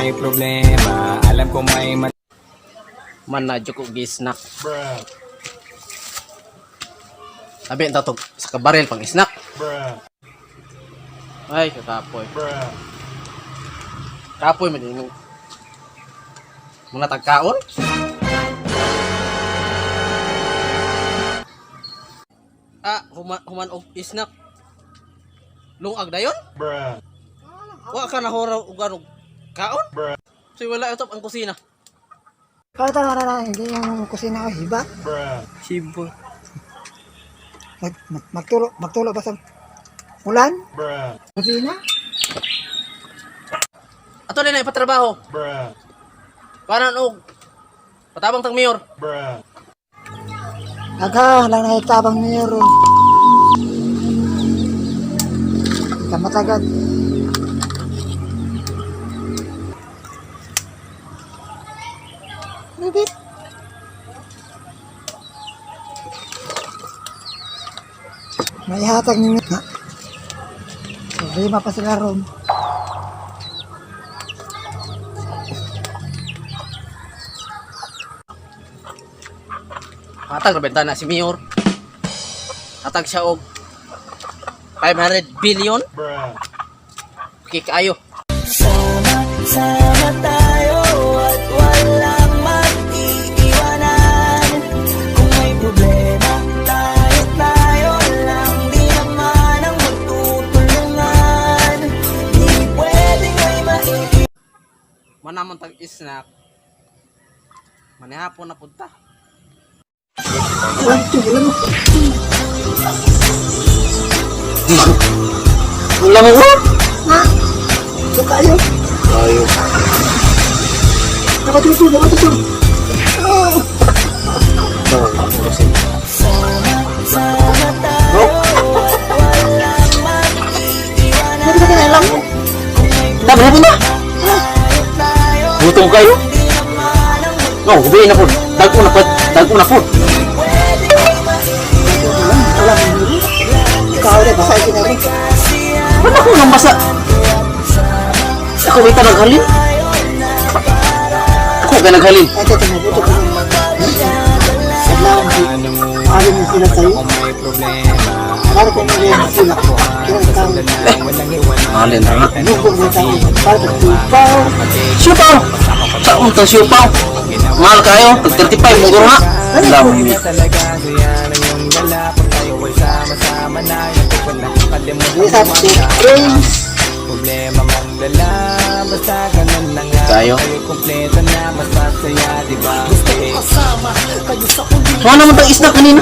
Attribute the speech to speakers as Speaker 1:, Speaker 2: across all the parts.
Speaker 1: may problema, alam ko may
Speaker 2: Man na jud ko gi-snack. Sabi ang tatog sa kabaril pang snack. Ay, kakapoy. Kapoy man din. Mga tagkaon? Ah, human og snack. Lungag dayon? Wa ka nahura og ano kaon? So wala ito ang kusina.
Speaker 3: Kaya tara na na, hindi yung kusina ko, hiba.
Speaker 2: Sibo.
Speaker 3: Magtulo ba sa ulan? Kusina?
Speaker 2: Ato na ipatrabaho. Kanan og patabang tang mayor.
Speaker 3: Aga, lang na itabang meron. Kamatagad. Bibit. May hatag ninyo. Ha? Problema pa sila ron.
Speaker 2: Hatag ra benta na si mayor. Hatag siya og 500 billion. Okay kaayo.
Speaker 4: Sama tayo at walang mag-iiwanan. Kung may problema, tayo tayo lang. Di naman ang magtutulungan. Di pwedeng may maiiwanan.
Speaker 2: Manamon tag snack. Manihapon na punta. Wala mo ko?
Speaker 3: Ha? So kayo?
Speaker 2: Ayo.
Speaker 3: Nakatuto, nakatuto. Oh!
Speaker 4: Sama tayo at walang mag-iiwanan.
Speaker 3: Hindi ka alam mo.
Speaker 2: Dami na punta.
Speaker 4: Tayo tayo
Speaker 2: Gutom kayo?
Speaker 4: di naman ang
Speaker 2: No, gabi na po. Dagko na po. Dagko na po.
Speaker 4: pwedeng may maiiwanan.
Speaker 3: Alam mo. Ikaw rin, basa ikinari.
Speaker 2: Ba't ako nang basa? Ako may naghalin? Ako ka naghalin.
Speaker 3: Ito, tumubuto ka. Adlaw,
Speaker 1: Ano
Speaker 3: ayaw mo sila sa'yo.
Speaker 1: kung may problema,
Speaker 3: Para kung may sila. Kaya tao,
Speaker 1: walang iwanan.
Speaker 2: Halin na nga.
Speaker 3: lubog na tao. Para pagtupaw.
Speaker 2: Siupaw! Sa unta siupaw. Mahal kayo. Tag 35 mong guro nga. Dami.
Speaker 1: Talaga saya ng iyong dala. Pag tayo ay sama-sama na, hindi ko nakakalimutan.
Speaker 3: Hindi sa friends.
Speaker 1: Problema mang dala, basta ganun na nga.
Speaker 2: Tayo.
Speaker 1: Tayo'y kumpleto na, mas masaya, di ba?
Speaker 2: Wala naman tang isda kanina.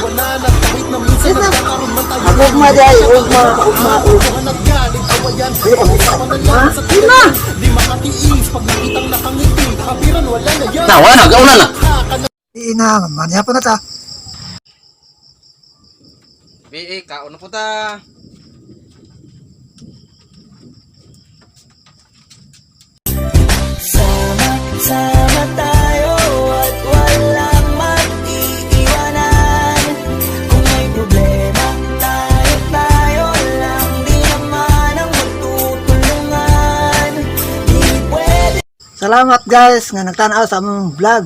Speaker 3: Ugma day, ugma, ugma, ugma. Hindi ka ugma.
Speaker 2: Na! Na, wala na. Gauna na.
Speaker 3: Di na, manihapon na ta.
Speaker 2: BA, kaon na po ta.
Speaker 4: Sama tayo at walang mag-iiwanan. Kung may problema, tayo tayo lang. Di naman ang magtutulungan. Di pwede
Speaker 3: Salamat guys nga nagtanaw sa among vlog.